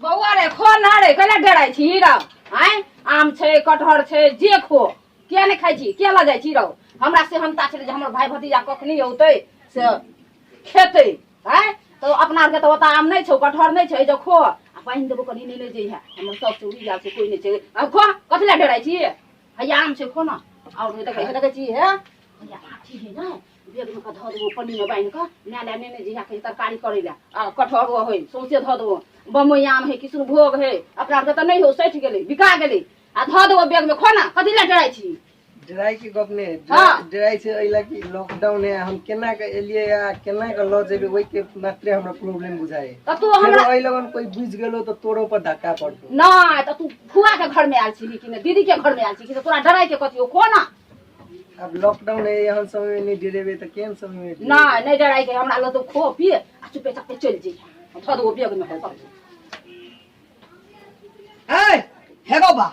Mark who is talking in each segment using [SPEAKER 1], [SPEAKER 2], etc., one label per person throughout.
[SPEAKER 1] बौआ रे खो ना रे कैला डराइ छी रौ आँय आम छै कटहर छै जे खो किया नहि खाइ छी किया लऽ जाइ छी रौ हमरा सेहनता छलै जे हमर भाय भतीजा कखनी औतै से खेतै आँय तऽ अपना आरके तऽ ओतऽ आम नहि छौ कटहर नहि छै जे खो आ पानि देबो कनि नहि ले जइहे हमर सब चूड़ी गेल छै कोइ नहि छै आ खो कथी लए डराइ छी हैया आम छै खो ना आओर देखै देखै छी हे हैया आठी है ने बैगमे कऽ धऽ देबो पन्नीमे बान्हि कऽ माय लए नेने जइहा कही तरकारी करै लए आ कटहरो हइ सौंसे धऽ देबो बम्बई आम हइ किशुनभोग हइ अपना आरके तऽ नहि हौ सठि गेलै बिका गेलै आ धऽ देबो बैगमे खो ना कथी लए डराइ छी
[SPEAKER 2] डराइ के गप नहि
[SPEAKER 1] हाँ।
[SPEAKER 2] डराइ छै एहि लए कि लॉकडाउन है हम केना के एलियै आ केना के लऽ जेबै ओहि के मात्रे हमरा प्रॉब्लम बुझाइ
[SPEAKER 1] तऽ तू हमरा
[SPEAKER 2] एहि लगन कोई बुझि गेलो तऽ तोरो पर धक्का पड़तौ
[SPEAKER 1] नहि तऽ तू फुआ के घर में आयल छी कि नहि दीदी के घर में आयल छी कि तोरा डराइ के कथी खो ना
[SPEAKER 2] आब लॉकडाउन है एहन समय में नहि डरेबै तऽ केहन समय में डरेबै?
[SPEAKER 1] नहि नहि डराइ के हमरा लग तो खो पी आ चुपे चापे चलि जइहे धऽ देबो बैग में सब
[SPEAKER 3] ए हे गो बा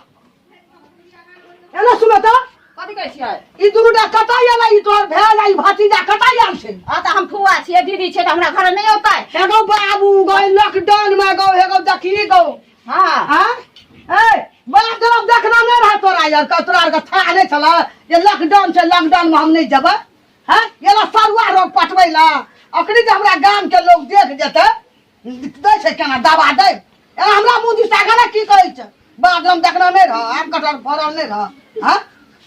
[SPEAKER 3] एना सुनो तऽ
[SPEAKER 1] कथी कहै छियै
[SPEAKER 3] ई दुनू टा कतऽ एलै ई तोहर भेल आ ई भतीजा कतऽ आयल छै
[SPEAKER 1] आ तऽ हम फुआ छियै दीदी छियै तऽ हमरा घर नहि औतै
[SPEAKER 3] हे गो बाबू गो लॉकडाउन में गो हे गो देखी गो
[SPEAKER 1] हाँ
[SPEAKER 3] हाँ ए बाप तरफ देखना नहीं रहा तोरा यार का तोरा आरके था नहीं छला जे लॉकडाउन छै लॉकडाउन में हम नहीं जेबै हैं एला सरुआ रोग पटबै ला अखनी जे हमरा गाम के लोग देख जेतै दै छै केना दवा दै एना हमरा मुँह दिस ताकऽ ने की कहै छै बाप हम देखना नहीं रह आम कटहर फड़ल नहीं रह हाँ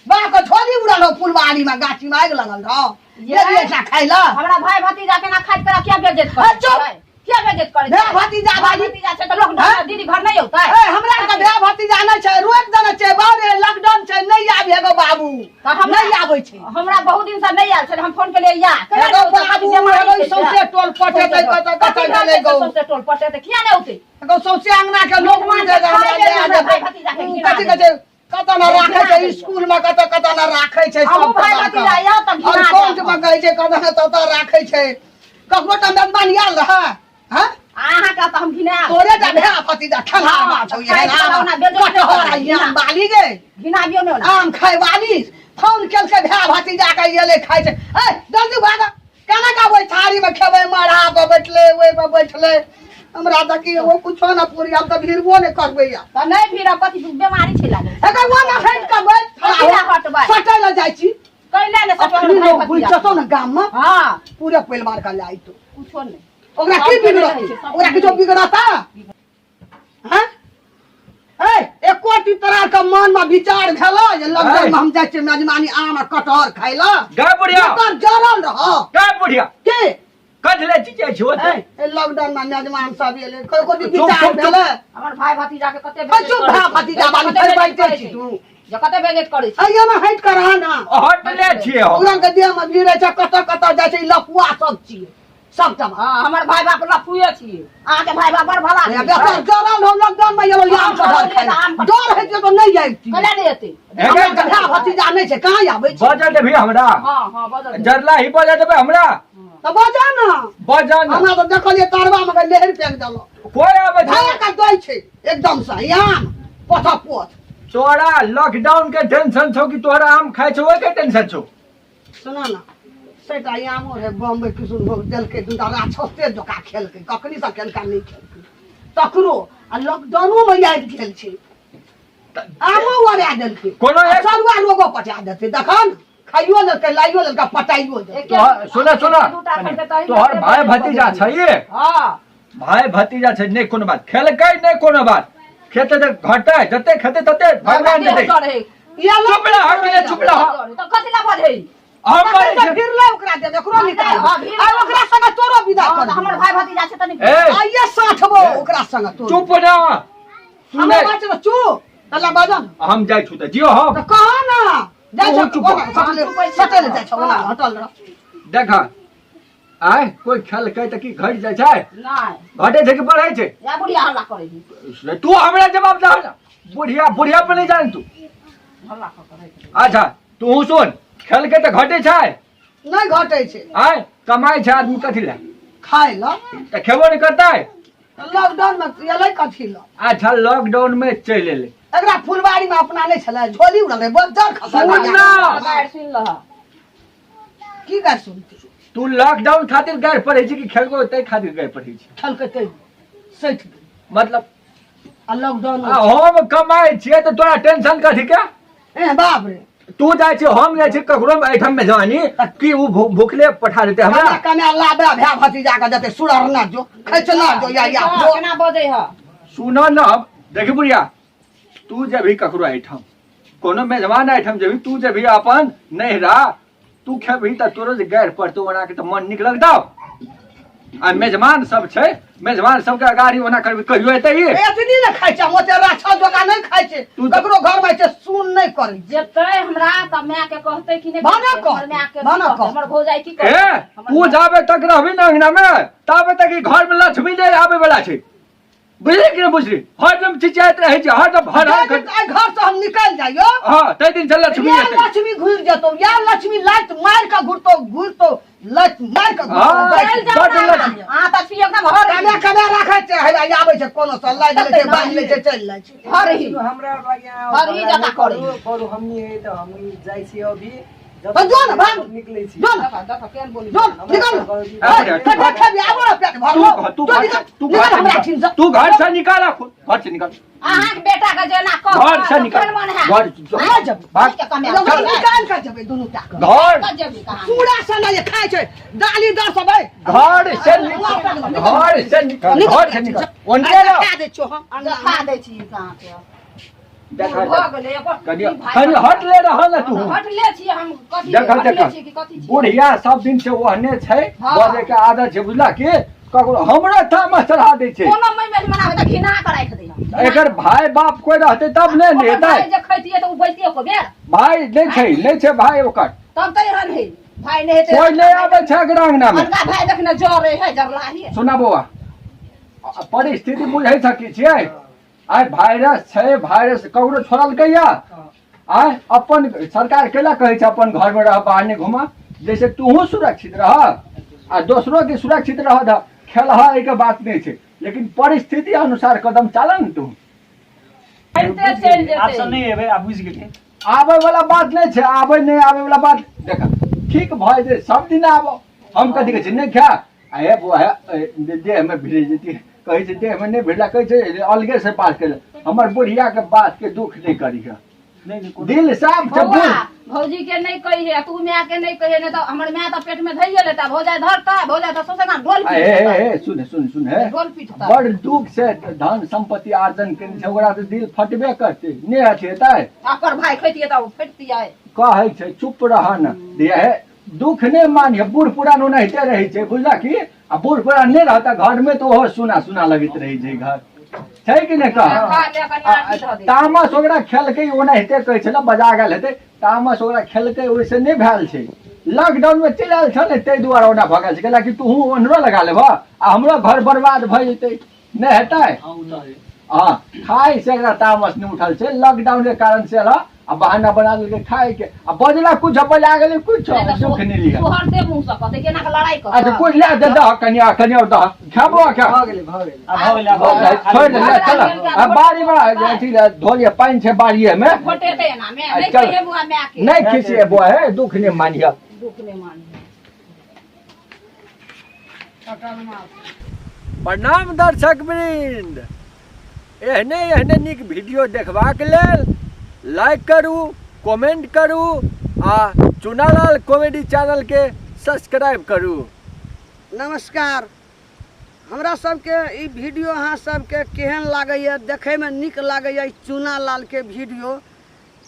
[SPEAKER 3] बाप के झोली उड़ल हो फुलवारी में गाछी में आगि लगल रह
[SPEAKER 1] ये-
[SPEAKER 3] ये खाइ ला
[SPEAKER 1] हमरा भाई भतीजा केना खाइत करा किया बेइज्जत करै
[SPEAKER 3] ए, चुप!
[SPEAKER 1] छियै? किया बेइज्जत करै
[SPEAKER 3] भाय भतीजा
[SPEAKER 1] भाई
[SPEAKER 3] बाजी
[SPEAKER 1] भतीजा छै तऽ लोक
[SPEAKER 3] हैं?
[SPEAKER 1] दीदी घर नहि औतै
[SPEAKER 3] ए हमरा के भाय भतीजा नहि छै रोक देने छै बारे लॉकडाउन छै नहि आबि हेगो बाबू
[SPEAKER 1] तऽ हमरा-
[SPEAKER 3] नहि आबै छै
[SPEAKER 1] हमरा बहुत दिन से नहि आयल छलै हम फोन केलियै या केना
[SPEAKER 3] हेगो
[SPEAKER 1] नहि औतै?
[SPEAKER 3] बाबू
[SPEAKER 1] बेमारी
[SPEAKER 3] हेगो
[SPEAKER 1] छै
[SPEAKER 3] सौंसे टोल पटेतै कतऽ कतऽ
[SPEAKER 1] कथी
[SPEAKER 3] गेलै गो
[SPEAKER 1] सौंसे टोल पटेतै किया नहि औतै
[SPEAKER 3] एगो सौंसे अंगना के लोग
[SPEAKER 1] मेहमान
[SPEAKER 3] बुझि जेतै हमरा
[SPEAKER 1] खाइ लेल
[SPEAKER 3] लए
[SPEAKER 1] हमरा
[SPEAKER 3] जेतै।
[SPEAKER 1] भाय भतीजा के
[SPEAKER 3] उ
[SPEAKER 1] घिना
[SPEAKER 3] कथी कहै छै कतऽ न राखै छै स्कूल में कतऽ कतऽ न राखै छै
[SPEAKER 1] हमहूँ
[SPEAKER 3] सब
[SPEAKER 1] भाय
[SPEAKER 3] कतऽ
[SPEAKER 1] भतीजा आउ तऽ
[SPEAKER 3] और
[SPEAKER 1] घिना
[SPEAKER 3] कोर्ट
[SPEAKER 1] जायब।
[SPEAKER 3] में कहै छै कतऽ न ततऽ राखै छै ककरो टा मेजबान आयल रहै हैं
[SPEAKER 1] अहाँके तऽ हम घिनायब
[SPEAKER 3] तोरे टा भेड़ा भतीजा खेलहा
[SPEAKER 1] हाँ,
[SPEAKER 3] बात छौ
[SPEAKER 1] खाइ
[SPEAKER 3] ये
[SPEAKER 1] वाला ओना बेजोड़ नहि
[SPEAKER 3] कटहर
[SPEAKER 1] करै,
[SPEAKER 3] आ
[SPEAKER 1] घिना।
[SPEAKER 3] आम बाली गे
[SPEAKER 1] घिनाबियौ नहि ओना
[SPEAKER 3] आम खाय वाली फोन केलकै भेड़ा भतीजा के एलै खाय छै ए जल्दी भाग केना का ओहि थारी में खेबै मढ़ा पर बैठले ओहि पर बैठले हमरा तऽ की ओ कुछो ना पूरी हम तऽ भिड़बो नहि करबै या
[SPEAKER 1] तऽ नहि भिड़ब कथी बेमारी छै लागल
[SPEAKER 3] एकर वो ना हटि कऽ बैठ
[SPEAKER 1] कथी लए हटबै?
[SPEAKER 3] सटै लए जाइ छी
[SPEAKER 1] कैला ने सटल
[SPEAKER 3] अखनी
[SPEAKER 1] भाय
[SPEAKER 3] लोग बुझि
[SPEAKER 1] भतीजा
[SPEAKER 3] जेतौ ने गाम में
[SPEAKER 1] हाँ
[SPEAKER 3] पूरे परिवार के लए अयतौ
[SPEAKER 1] कुछो नहि
[SPEAKER 3] ओकरा की
[SPEAKER 1] सबके
[SPEAKER 3] बिगड़त
[SPEAKER 1] रहै छै, सबके
[SPEAKER 3] ओकरा किछो बिगड़ता हैं ए एको टी तरह के मन में विचार भेल जे लॉकडाउन में हम जाइ छियै मेजबानी आम आ कटहर खाय लए
[SPEAKER 4] गे बुढ़िया
[SPEAKER 3] जकर जरल रह
[SPEAKER 4] गे बुढ़िया
[SPEAKER 3] के
[SPEAKER 4] कथी ले चिचियाइ छी ओते
[SPEAKER 3] ए लॉकडाउन में मेजबान सब एलै कोइ कोइ
[SPEAKER 4] चुप,
[SPEAKER 3] विचार
[SPEAKER 4] चुप, चुप।
[SPEAKER 3] भेलै
[SPEAKER 1] हमर भाय भतीजा के कते
[SPEAKER 3] ए, चुप भाय भतीजा बाली फेर बाजते छी तू
[SPEAKER 1] जे कते बेइज्जत करै छी
[SPEAKER 3] अइयो ने हटि कऽ रह ना
[SPEAKER 4] हटले छियै हम
[SPEAKER 3] ओकरा के देह में भिड़ै छै कतऽ कतऽ जाइ छै ई लफुआ सब छियै सबटा
[SPEAKER 1] हाँ हमर भाय बाप लफुए छियै अहाँके भाय बाप बड़ भला
[SPEAKER 3] बेकार जरल हो लॉकडाउन में एलो आम कटहर खाइ
[SPEAKER 1] आम कटहर।
[SPEAKER 3] डर होइ छै तऽ नहि आबिती
[SPEAKER 1] कैला नहि एतै
[SPEAKER 3] हमरा तऽ भाय भतीजा नहि छै कहाँ आबै छै
[SPEAKER 4] बजल देबही हमरा
[SPEAKER 1] हाँ हाँ बजल देबै।
[SPEAKER 4] जरला ही बजल देबै हमरा
[SPEAKER 3] तऽ बजा ने
[SPEAKER 4] बजल ने
[SPEAKER 3] हमरा तऽ देखलियै तरवा मे लेहर फेंक देलक
[SPEAKER 4] कोई आबै छै
[SPEAKER 3] भाय के दै छै एकदम से आम पोथ पोथ
[SPEAKER 4] तोरा लॉकडाउन के टेंशन छौ कि तोरा आम खाइ छौ ओहि के टेंशन छौ
[SPEAKER 3] सुना ना सेटा आमो रहे बम्बई किशुनभोग देलकै दूटा राक्षसे जकाँ खेलकै कखनी से खेलका नहि खेलकै तकरो आ लॉकडाउनो मे आबि गेल छै आमो ओरा देलकै
[SPEAKER 4] कोनो
[SPEAKER 3] आ
[SPEAKER 4] एक-
[SPEAKER 3] सरुआ रोगो पटा देतै देखन खाइयो लेलकै लाइयो लेलकै पटाइयो देलकै
[SPEAKER 4] तोहर सुन सुन
[SPEAKER 1] दूटा खेलकै तही
[SPEAKER 4] तोहर
[SPEAKER 1] कते
[SPEAKER 4] भाय
[SPEAKER 1] बेइज्जत
[SPEAKER 4] भतीजा
[SPEAKER 1] करै
[SPEAKER 4] छै ये
[SPEAKER 1] हाँ
[SPEAKER 4] भाय भतीजा छै नहि कोनो बात खेलकै नहि कोनो बात खेते तऽ घटै जते खेते तते भगवान
[SPEAKER 1] देह
[SPEAKER 4] देतै
[SPEAKER 1] चढ़ै
[SPEAKER 3] ये
[SPEAKER 4] चुप रह हट ले चुप रह
[SPEAKER 1] तऽ कथी लए बजै
[SPEAKER 4] हम
[SPEAKER 3] तखन
[SPEAKER 4] बजै
[SPEAKER 3] तऽ
[SPEAKER 4] छियै।
[SPEAKER 3] फिरले ओकरा देब एकरो निकाल
[SPEAKER 1] हाँ, भीड़-
[SPEAKER 3] आ ओकरा संगे तोरो विदा
[SPEAKER 1] हाँ,
[SPEAKER 3] कर
[SPEAKER 1] तऽ हमर भाय भतीजा छै तनी
[SPEAKER 4] ए
[SPEAKER 3] आइए साठबो ओकरा संगे तोरो
[SPEAKER 4] चुप ना
[SPEAKER 3] हमरा
[SPEAKER 4] सुने
[SPEAKER 3] बात छै चुप तल्ला बाजन
[SPEAKER 4] हम जाइ छु तऽ जियो हम
[SPEAKER 3] तऽ कह ना जाइ
[SPEAKER 4] तू
[SPEAKER 3] छौ
[SPEAKER 4] चुप।
[SPEAKER 3] ओना सटले सटले जाइ छौ ओना हटल रह
[SPEAKER 4] देख आय कोई खेलकै तऽ की घटि जाइ छै
[SPEAKER 1] नहि
[SPEAKER 4] घटै छै कि बढ़ै छै
[SPEAKER 1] या बुढ़िया हल्ला करै छै
[SPEAKER 4] से तू हमरा जवाब दह ना बुढ़िया बुढ़िया पर नहीं जान तू
[SPEAKER 1] हल्ला कऽ करै छै
[SPEAKER 4] अच्छा तू सुन खेलकै तऽ घटै छै
[SPEAKER 3] नहि घटै छै
[SPEAKER 4] आय कमाइ छै आदमी कथी लए
[SPEAKER 3] खाय लए
[SPEAKER 4] तऽ खेबो नहि करतै
[SPEAKER 3] लॉकडाउन में एलै कथी लए
[SPEAKER 4] अच्छा लॉकडाउन में चलि एलै
[SPEAKER 3] एकरा फुलवारी में अपना नहि छलै झोली उड़ल रहै बज्जर खसल
[SPEAKER 4] सुन ना।
[SPEAKER 1] गारि सुनि लह
[SPEAKER 3] की गारि सुनती
[SPEAKER 4] तू लॉकडाउन खातिर गारि पढ़ै छी कि खेलको तै खातिर गारि पढ़ै छी
[SPEAKER 3] खेलकै तै सठि गेल
[SPEAKER 4] मतलब
[SPEAKER 3] आ लॉकडाउन
[SPEAKER 4] आ हम कमाइ छियै तऽ तोरा टेंशन कथी के?
[SPEAKER 3] ए बाप रे,
[SPEAKER 4] तू जाइ छी हम जाइ छी ककरो एहिठाम मेजबानी की ओ भूखले पठा देतै हमरा?
[SPEAKER 3] कना कना लाबे भए भतीजा के देतै, सुरर ना जो खैचना जो या या
[SPEAKER 1] हँ, केना बजै ह?
[SPEAKER 4] सुन न, देखी बुढ़िया, तू जेबही ककरो एहिठाम, कोनो मेजबान एहिठाम जेबही, तू जेबही अपन नैहरा, तू खेबही तऽ तोरो जे गारि पड़तौ ओना के तऽ मन नीक लगतौ। आ मेजबान सब छै, मेजबान सबके अगाड़ी ओना करबी कहियो एतै ई?
[SPEAKER 3] एतनी ने खाइ छै, हम ओते राछा जोका नहि खाइ छै।
[SPEAKER 4] तू तऽ-
[SPEAKER 3] ककरो घर में छै सुन नहि करै छै।
[SPEAKER 1] जेतै हमरा तऽ माय के कहतै कि नहि?
[SPEAKER 3] भाना
[SPEAKER 1] कहतै? हमर
[SPEAKER 3] कह,
[SPEAKER 1] माय के की
[SPEAKER 3] भाना
[SPEAKER 1] कहतै?
[SPEAKER 3] कह।
[SPEAKER 1] हमर भौजाई की
[SPEAKER 4] ए
[SPEAKER 1] कहतै? हमर
[SPEAKER 4] तू जाबे तक रहबी ने अंगना में ताबे तक ई घर में लक्ष्मी नहि आबे वाला छै, बुझली कि नहि बुझली? हरदम चिचियाइत रहै छै, हरदम हर हर
[SPEAKER 3] जाहि दिन एहि घर से हम निकलि जाइयो,
[SPEAKER 4] हँ, ताहि दिन से लक्ष्मी
[SPEAKER 3] या
[SPEAKER 4] एतै।
[SPEAKER 3] लक्ष्मी घुरि जेतौ, या लक्ष्मी लात मारि कऽ घुरतौ, घुरतौ लात मारि कऽ घुरतौ।
[SPEAKER 4] हँ।
[SPEAKER 1] चलि जाउ
[SPEAKER 4] बड्ड
[SPEAKER 1] ना।
[SPEAKER 4] लक्ष्मी।
[SPEAKER 1] अहाँ तऽ छी एकदम हर
[SPEAKER 3] कमे कमे राखै छै, हे आबै छै कोनो सँ लादि लै छै, बान्हि लै छै, चलि जाइ छै।
[SPEAKER 1] हर ही
[SPEAKER 2] हमरा लगे
[SPEAKER 1] हर ही जकाँ करै।
[SPEAKER 2] बरु हमनी है तऽ हमनी जाइ छी अभी, जब
[SPEAKER 3] तऽ जो ने भाग।
[SPEAKER 2] निकलै छी।
[SPEAKER 3] जो ने,
[SPEAKER 1] देखऽ देखऽ केहन बोली।
[SPEAKER 3] जो ने, निकल ने।
[SPEAKER 4] आ बुढ़िया, तू
[SPEAKER 3] पेट खेबी, आबो ने पेट
[SPEAKER 4] तू
[SPEAKER 3] भरलो।
[SPEAKER 4] घर तू
[SPEAKER 3] जो
[SPEAKER 4] घर
[SPEAKER 3] निकल,
[SPEAKER 4] तू
[SPEAKER 3] निकल
[SPEAKER 4] घर से
[SPEAKER 3] हमरा
[SPEAKER 4] निकल।
[SPEAKER 3] ठीन से।
[SPEAKER 4] तू घर से निकाल आ खुद घर से निकाल।
[SPEAKER 1] अहाँके बेटा के जेना कह
[SPEAKER 4] घर से निकाल।
[SPEAKER 1] मन है
[SPEAKER 4] घर
[SPEAKER 3] नहि जेबै।
[SPEAKER 4] भाग।
[SPEAKER 1] के कमे
[SPEAKER 3] लोग निकाल कऽ जेबै दुनू टा के।
[SPEAKER 4] घर
[SPEAKER 1] कऽ जेबी कहाँ?
[SPEAKER 3] चूड़ा से नहि खाइ छै, दाली दर सब है।
[SPEAKER 4] घर से निकल, घर से निकल, घर से निकल। ओन्टे रह।
[SPEAKER 3] खा दै छियौ हम।
[SPEAKER 1] देखा दै छी अहाँके।
[SPEAKER 4] देखा
[SPEAKER 1] भऽ गेलै एकर।
[SPEAKER 4] कनि
[SPEAKER 1] ई भाई
[SPEAKER 4] कनि हट ले रहल ने तू।
[SPEAKER 1] हटले छी हम कथी?
[SPEAKER 4] देखा
[SPEAKER 1] हटले
[SPEAKER 4] देखा
[SPEAKER 1] छी कि कथी छी?
[SPEAKER 4] बुढ़िया सब दिन से ओहने छै,
[SPEAKER 1] हँ।
[SPEAKER 4] बजै के आदत छै, बुझला कि ककरो हमरो तामस चढ़ा दै छै।
[SPEAKER 1] कोनो मई मेज मनाबै तऽ घिना कऽ राखि दै हम।
[SPEAKER 4] एकर भाय बाप कोइ रहतै तब ने ने
[SPEAKER 1] ओकर
[SPEAKER 4] हेतै।
[SPEAKER 1] भाई जे खैतियै तऽ ओ बैतियै एको बेर?
[SPEAKER 4] भाय नहि छै, नहि छै भाय ओकर।
[SPEAKER 1] तब तऽ एहन है भाय नहि हेतै।
[SPEAKER 4] कोइ नहि आबै छै एकरा अंगना मे।
[SPEAKER 1] अनका भाय देखने जरै है, जरलाही है।
[SPEAKER 4] सुना बौआ, परिस्थिति बुझै सकै छियै? आइ वायरस छै, वायरस ककरो छोड़लकै या? आइ अपन सरकार केला कहै छै अपन घरमे रह, बाहर नहि घुमा, जैसे तूहू सुरक्षित रह आ दोसरो के सुरक्षित रह दह। खेलह एहिके बात नहि छै, लेकिन परिस्थिति अनुसार कदम चालऽ ने तू।
[SPEAKER 1] चलिते चलि
[SPEAKER 5] आब से
[SPEAKER 1] जेतै।
[SPEAKER 5] नहि एबै, आब बुझि गेलियै।
[SPEAKER 4] आबै वाला बात नहि छै, आबै नहि आबै वाला बात देख, ठीक भऽ जेतै सब दिन आबो। हम कथी कहै छी नहि खा आ हे बौआ, हे देहमे भिड़ जेती कहै छै, देहमे नहि भिड़ला कहै छै, अलगे से बात कर। हमर बुढ़िया के बात के दुख नहि करिह।
[SPEAKER 5] नहि नहि, कोनो
[SPEAKER 4] दिल साफ छै।
[SPEAKER 1] बौआ,
[SPEAKER 4] बुझ
[SPEAKER 1] भौजी के नहि कहिहे, तू माय के नहि कहिहे, नहि तऽ हमर माय तऽ पेट में धैये लेता, भौजाई धरता, भौजाई तऽ सौंसे गाम ढोल
[SPEAKER 4] आ
[SPEAKER 1] पीट
[SPEAKER 4] हे हे
[SPEAKER 1] देता।
[SPEAKER 4] हे सुन सुन सुन हे
[SPEAKER 1] ढोल पीटता।
[SPEAKER 4] बड़ दुख से धन संपत्ति अर्जन केने छै, ओकरा तऽ दिल फटबे करतै, नहि अथी हेतै।
[SPEAKER 1] ओकर भाय खैतियै तऽ ओ फटतियै।
[SPEAKER 4] कहै छै चुप रह न दिया हे, दुख नहि मानिय। बूढ़ पुरान ओनाहिते रहै छै, बुझला कि? आ बूढ़ पुरान नहि रहता घर में तऽ ओहो सुना सुना लगैत रहै छै घर, छै कि नहि कह?
[SPEAKER 1] खा ले कनि आठी धऽ दे।
[SPEAKER 4] तामस ओकरा खेलकै, ओनाहिते कहै छलै, बजा गेल हेतै। तामस ओकरा खेलकै, ओहिसँ नहि भेल छै। लॉकडाउन मे चलि आयल छल ने, ताहि दुआरे ओना भऽ गेल छै। कैला कि तूहू ओन्हरो लगा लेबह आ हमरो घर बर्बाद भऽ जेतै, नहि हेतै?
[SPEAKER 5] हँ, ओ तऽ है।
[SPEAKER 4] हँ, खाय से एकरा तामस नहि उठल छै, लॉकडाउन के कारण से एल आ बहाना बना देलकै खाय के आ बजला कुछ बजा गेलै कुछ।
[SPEAKER 1] नहि तऽ
[SPEAKER 4] दुख नहि लिअ।
[SPEAKER 1] सोहरते मुँह से कहतै केना कऽ लड़ाइ कऽ।
[SPEAKER 4] अच्छा कुछ ले दे दह कनि आ कनि और दह, खेबो खा।
[SPEAKER 2] भऽ गेलै, भऽ गेलै।
[SPEAKER 5] आब भऽ गेलै, आब भऽ गेलै।
[SPEAKER 4] छोड़ि दे, ले, चल आ बाड़ी मे अथी ले, धो लिअ, पानि छै बाड़िए मे।
[SPEAKER 1] घोटेतै एना मे।
[SPEAKER 4] आ
[SPEAKER 1] नहि
[SPEAKER 4] चल।
[SPEAKER 1] कहिहे बौआ माय के।
[SPEAKER 4] नहि खिसिए बौआ, हे दुख नहि मानिह।
[SPEAKER 1] दुख नहि मानिह।
[SPEAKER 4] प्रणाम दर्शक वृंद, एहने एहने नीक वीडियो देखबाक लेल लाइक करू, कमेंट करू आ चुनालाल कॉमेडी चैनल के सब्सक्राइब करू।
[SPEAKER 3] नमस्कार, हमरा सबके ई वीडियो अहाँ सबके केहन लागैए? देखैमे नीक लागैए ई चुनालालके वीडियो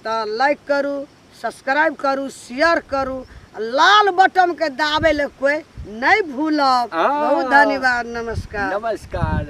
[SPEAKER 3] तऽ लाइक करू, सब्सक्राइब करू, शेयर करू, आ लाल बटनके दाबै लए कोइ नहि भूलब।
[SPEAKER 4] आ।
[SPEAKER 3] बहुत धन्यवाद, नमस्कार।
[SPEAKER 4] नमस्कार।